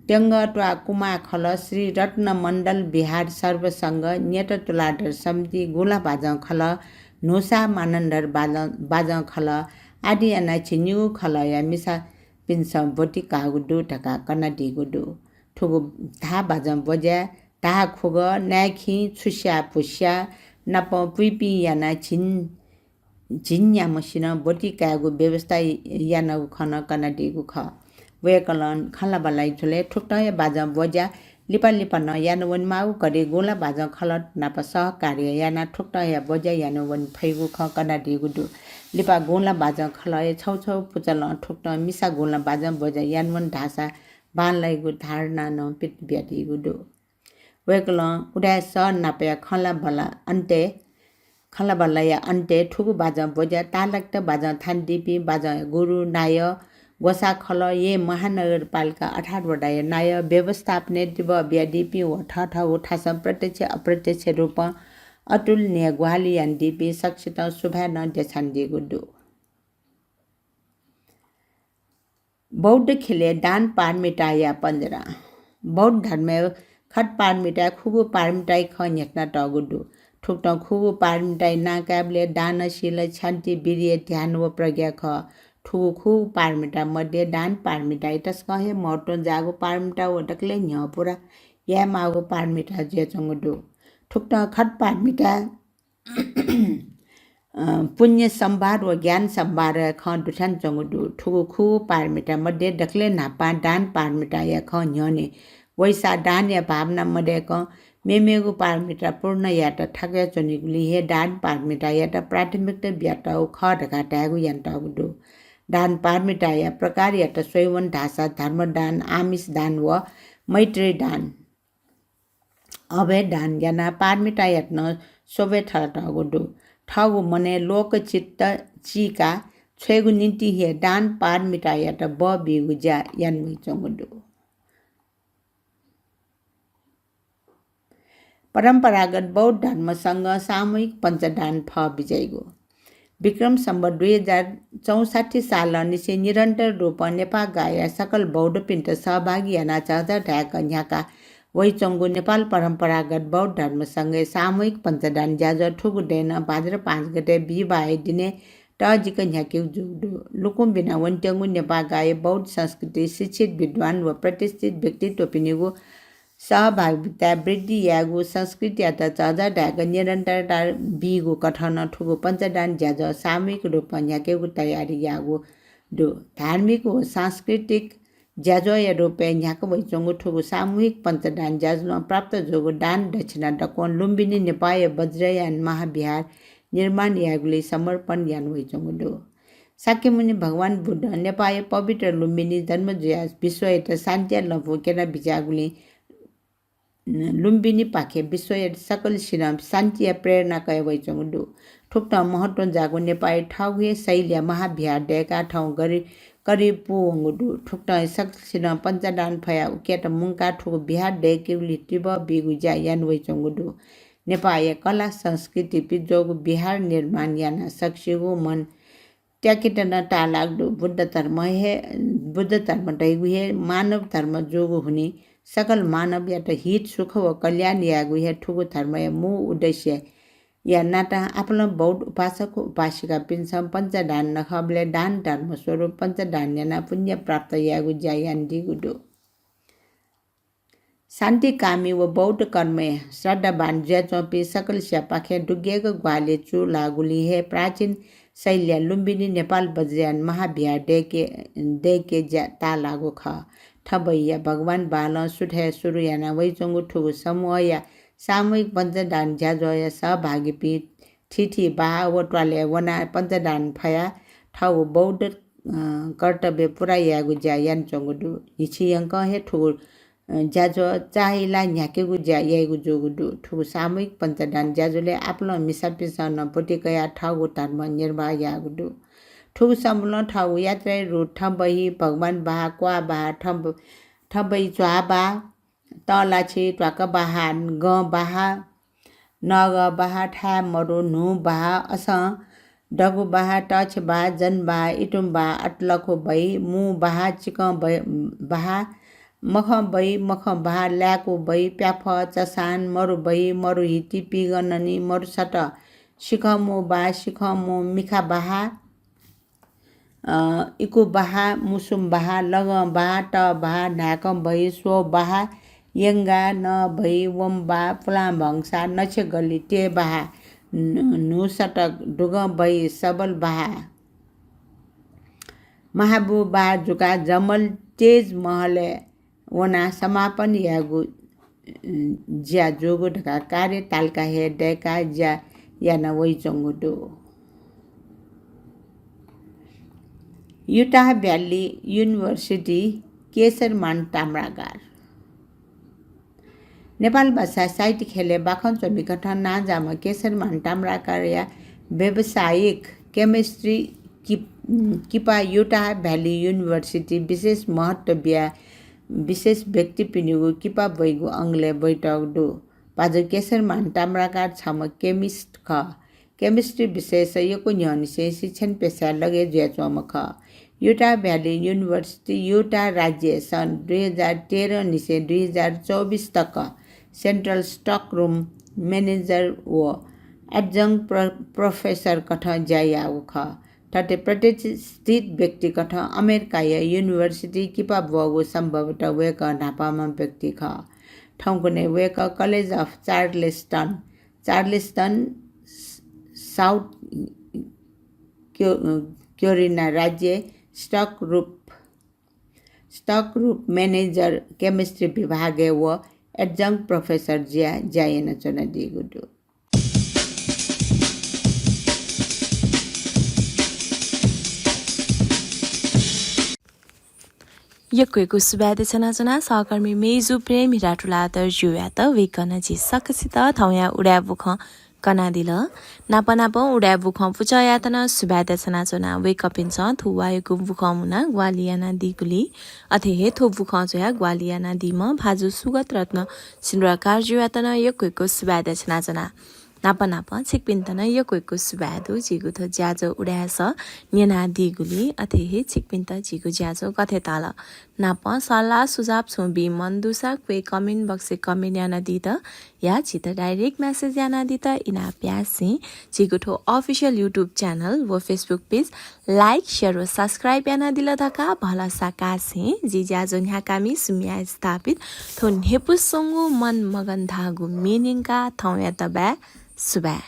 त्यंगः त्वाः कुमाः खलः, श्री रत्न मण्डल विहार सर्वसंघ, न्यत तुलाधर समिति, गुँला बाजं खलः, न्हुसा मानन्धर बाजं, बाजं खलः आदि यानाः झिंनिगू खलःया मिसापिन्सं ब्वति काःगु दु धकाः कनादीगु दु। थुगु धाः बाजं ब्वज्या, धाः खुगः, नाय्खिं, छुस्या, भुस्या नाप पुइपिं यानाः झिं झिंन्याम्हसिनं ब्वति कायेगु व्यवस्था यानागु खँ नं कनादीगु खः। वय्कलं खँल्हाबल्हाया झ्वलय् थुकथंया बाजं ब्वज्या लिपा लिपा नं याना वनेमाःगु कथं गुँला बाजं खलः नाप सहकार्य यानाः थुकथंया ब्वज्या याना वने फइगु खँ कनादीगु दु। लिपा गुँला बाजं खलःया छगू छगू पुचलं थुकथं मिसा गुँला बाजं ब्वज्या याना वन धाःसा बांलाइगु धारणा नं पित बियादीगु दु। वय्कलं उदाय् सः नापया खँल्हाबल्हा अन्तय्, खँल्हाबल्हाया अन्तय् थुगु बाजं ब्वज्या ताःलाकेत बाजं थानादीपिं बाजंया गुरु, नायः, ग्वसाः खलः, येँ महानगरपालिका अठार वडाया नायः, व्यवस्थापनय् तिबः बियादीपिं व थःथःगु थासं प्रत्यक्ष अप्रत्यक्ष रूपं अतुलनीय ग्वाहालि यानादीपिं सकसितं सुभाय् नं देछानादीगु दु। बौद्ध ख्यलय् दान पारमिताया पञ्जरां। बौद्ध धर्मय् खट पारमिताय् खुगू पारमिताया खँ न्ह्यथनातःगु दु। थुकथं खुगू पारमिताया नां कायेबलय् दान, शील, क्षान्ति, वीर्य, ध्यान व प्रज्ञा खः। थुगु खुगू पारमिता मध्ये दान पारमिताया तसकं हे महत्त्वं जाःगु पारमिता व दकलय् न्ह्यः पूरा यायेमाःगु पारमिता जुयाच्वंगु दु। थुकथं खट पारमिता अ, पुण्य सम्भार व ज्ञान सम्भारया खँ दुथ्यानाच्वंगु दु। थुगु खुगू पारमिता मध्ये दकलय् न्हापां दान पारमिताया खँ न्ह्यःने वइसा दानया भावना मदय्कं मेमेगु पारमिता पूर्ण यायेत थाकुयाच्वनीगुलिं हे दान पारमितायात प्राथमिकता बियातःगु खः धकाः धायेगु यानातःगु दु। दान पारमिताया प्रकारयात स्वयेवन धाःसा धर्मदान, आमिष दान व मैत्री दान, अभय दान यानाः पारमितायात नं स्वब्वय् थलातःगु दु। थःगु मनय् लोकचित्त चीकाः छ्वयेगु निंतिं हे दान पारमितायात बः बीगु ज्या याना वइच्वंगु दु। परम्परागत बौद्ध धर्म संघं सामूहिक पञ्चदान फः बिज्याइगु। विक्रम सम्वत दुई हजार चौसट्ठी सालंनिसें निरन्तर रूपं नेपाःगाःया सकल बौद्धपिन्त सहभागी यानाः झःझः धाय्क न्ह्याका वइच्वंगु नेपाल परम्परागत बौद्ध धर्म संघया सामूहिक पञ्चदान ज्याझ्वः थुगु दँय् नं भाद्र पाँच गते बिहिबाःया दिनय् तःजिक न्ह्याकेगु जूगु दु। लुकुं बिना वनेत्यंगु नेपाःगाःया बौद्ध संस्कृति, शिक्षित विद्वान व प्रतिष्ठित व्यक्तित्वपिनिगु सहभागिता वृद्धि यायेगु, संस्कृतियात झःझः धाय्क निरन्तरता बीगु कथं नं थुगु पञ्चदान ज्याझ्वः सामूहिक रूपं न्ह्याकेगु तयारी याःगु दु। धार्मिक व सांस्कृतिक ज्याझ्वःया रूपय् न्ह्याका वइच्वंगु थुगु सामूहिक पञ्चदान ज्याझ्वलं प्राप्त जूगु दान दक्षिणा दक्वं लुम्बिनी नेपाःया वज्रयान महाविहार निर्माण यायेगुली समर्पण याना वइच्वंगु दु। शाक्यमुनि भगवान बुद्धं नेपाःया पवित्र लुम्बिनी जन्म जुयाः विश्वयात शान्तिया लँपु क्यना बिज्याःगुलिं लुम्बिनीपाखें विश्वया सकलसिनं शान्तिया प्रेरणा कया वइच्वंगु दु। थुकथं महत्त्वं जाःगु नेपाःया थःगु हे शैलीया महाविहार दय्काः थौं गरि-, करिब पूवंगु दु। थुकथं सकलसिनं पञ्चदान फयाः उकियात मुंकाः थुगु विहार दय्केगुली तिबः बीगु ज्या याना वइच्वंगु दु। नेपाःया कला संस्कृति पिज्वःगु विहार निर्माण यानाः सकसिगु मन त्याकेत नं ताःलाःगु दु। बुद्ध धर्म हे, बुद्ध धर्म धइगु हे मानव धर्म जूगु हुनिं सकल मानवयात हित, सुख व कल्याण यायेगु हे थुगु धर्मया मू उद्देश्यया नातां आपालं बौद्ध उपासक उपासिकापिन्सं पञ्चदान नखःबलय् दान धर्म स्वरूप पञ्चदान यानाः पुण्य प्राप्त यायेगु ज्या यानादीगु दु। शान्तिकामी व बौद्ध कर्मय् श्रद्धावान जुयाच्वंपिं सकलसियापाखें दुग्यंक ग्वाहालि चूलाःगुलिं हे प्राचीन शैलीया लुम्बिनी नेपाल वज्रयान महाविहार दय्के, दय्के ज्या ताःलाःगु खः। थबहिया भगवान बालं सुथय् सुरु याना वइच्वंगु थुगु समूहया सामूहिक पञ्चदान ज्याझ्वःया सहभागीपिं थीथी बाहा व त्वालय् वनाः पञ्चदान फयाः थःगु बौद्ध, अ, कर्तव्य पूरा यायेगु ज्या यानाच्वंगु दु। न्हिच्छि यंकं हे थुगु, अ, ज्याझ्वः चाःहिला न्ह्याकेगु ज्या याइगु जूगु दु। थुगु सामूहिक पञ्चदान ज्याझ्वलय् आपालं मिसापिन्सं नं ब्वति कयाः थःगु धर्म निर्वाह याःगु दु। थुगु समूहं थःगु यात्राया रूट थबही, भगवान बाहा, क्वाः बाहा, थब-, थबही झ्वाः बाहा, तःलाछि, ध्वाकः बाहा, गँ बाहा, नगः बाहा, थाय् मरु, न्हू बाहा, असं, दगु बाहा, तःछि बाहा, जन बाहा, इतुम बाहा, अतलखु बही, मू बाहा, चिकं बही, बाहा, मखं बहि, मखं बहा, लाय्कू बहि, प्याफः, चसान, मरु बहि, मरु हिति, पिगननि, मरु सत, सिखं मू बहा, सिखं मू मिखा बहा, अ, इकु बहा, मुसुम बहा, लगं बहा, त बहा, न्हाय्कं बहि, स्व बहा, यंगा, न बहि, वंबा, पुलां भंसा, नछे गलि, ते बहा, नु-, न्हू सतक, दुगं बहि, सबल बहा। महाबु बहा जुकाः जमल तेज महलय् वनाः समापन यायेगु, अ, ज्या जूगु धकाः कार्य तालिका हे दय्काः ज्या याना वइच्वंगु दु। Utah Valley University केशरमान ताम्राकार। नेपाल भाषा साहित्य ख्यलय् बाखं च्वमिकथं नांजाःम्ह केशरमान ताम्राकारया व्यावसायिक chemistry किप-, किपा Utah Valley University विशेष महत्त्व बिया विशेष व्यक्तिपिनिगु किपा ब्वइगु अंगलय् ब्वइतःगु दु। भाजु केशरमान ताम्राकार छम्ह chemist खः। Chemistry विषयस यक्व न्ह्यःनिसें शिक्षण पेसाय् लगे जुयाच्वंम्ह खः। Utah Valley University, Utah राज्यय् सन् दुई हजार तेह्र निसें दुई हजार चौबिस तक Central Stock Room Manager व Adjunct प्र-, Professor कथं ज्या याःगु खः। थथे प्रतिष्ठित व्यक्तिकथं अमेरिकाया university किपा ब्वःगु सम्भवतः वय्कः न्हापांम्ह व्यक्ति खः। थौंकन्हय् वय्कः College of Charleston, Charleston, South क्यो-, क्यारोलिना राज्यय् stock रूप, stock रूप manager chemistry विभागय् व adjunct professor जुयाः ज्या यानाच्वनादीगु दु। यक्व यक्व सुभाय् देछानाच्वना सहकर्मी मेजु प्रेम हिरा तुलाधर ज्यूयात। वय्कलं झी सकसित थौंया उदाय् बुखँ कनादिल। नाप नापं उदाय् बुखँ पुचःयात नं सुभाय् देछानाच्वना। वय्कःपिन्सं थ्व वाःयागु बुखँ मुनाः ग्वाहालि यानादीगुलिं, अथे हे थ्व बुखँ छ्वयाः ग्वाहालि यानादीम्ह भाजु सुगत रत्न सिन्दुराकार ज्यूयात नं यक्व यक्व सुभाय् देछानाच्वना। नाप नापं छिकपिन्त नं यक्व यक्व सुभाय् दु, झीगु थ्व ज्याझ्वः उदाय् सः न्यनादीगुलिं, अथे हे छिकपिन्त झीगु ज्याझ्वः गथे ताल नापं सल्लाह सुझाव छुं बी मन दुसा क्वय् comment box-य् comment यानादीत या झीत direct message यानादीत इनाप यासें झीगु थ्व official YouTube channel व Facebook page like, share व subscribe यानादिल धकाः भलसा कासें जि ज्याझ्वः न्ह्याकामि सुम्या स्थापित थ्व न्ह्यइपुसे च्वंगु मन मगन धाःगु म्ये न्यंकाः थौंयात बाय्। सुभाय्।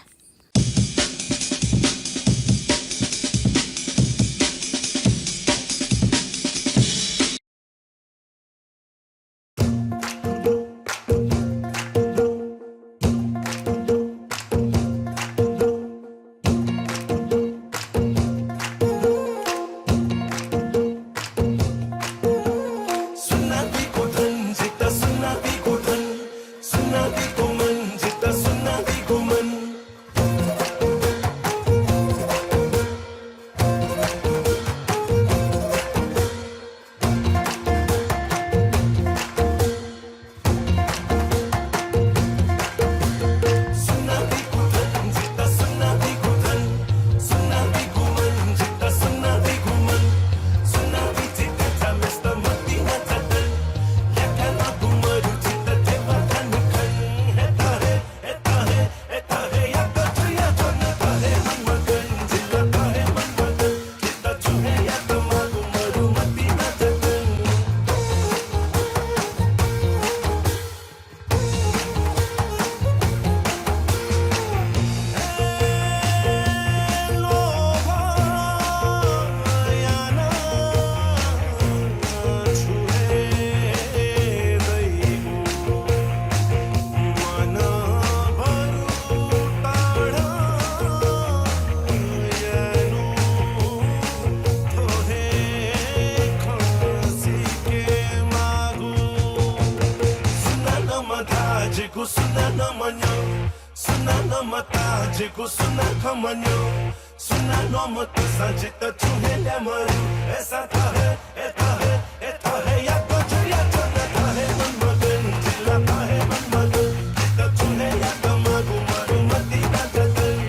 सुनानं मताः जिगु सुनानं मन्यं, सुनानं मताः जिगु सुनानं खँ मन्यं, सुनानं मतःसां जितः छुं हे ल्याः मरु। अय्सा थः हे, ए थः हे, ए थः हे यात जुयाच्वन, थः हे मन मगन, जिला थः हे मन मगन, जितः छुं हे यात माःगु मरु मतिना जतन।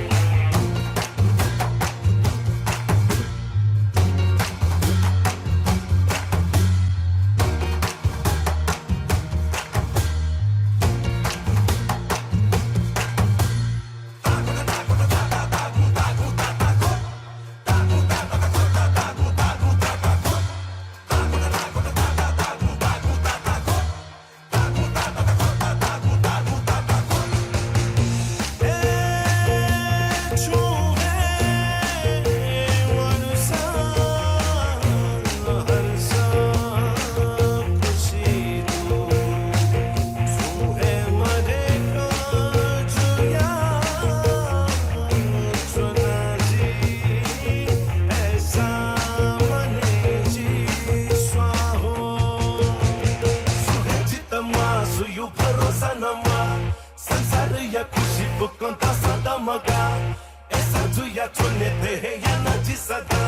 कंता सदा मगा, ऐसा जुया छोने थे हे या ना जी सदा।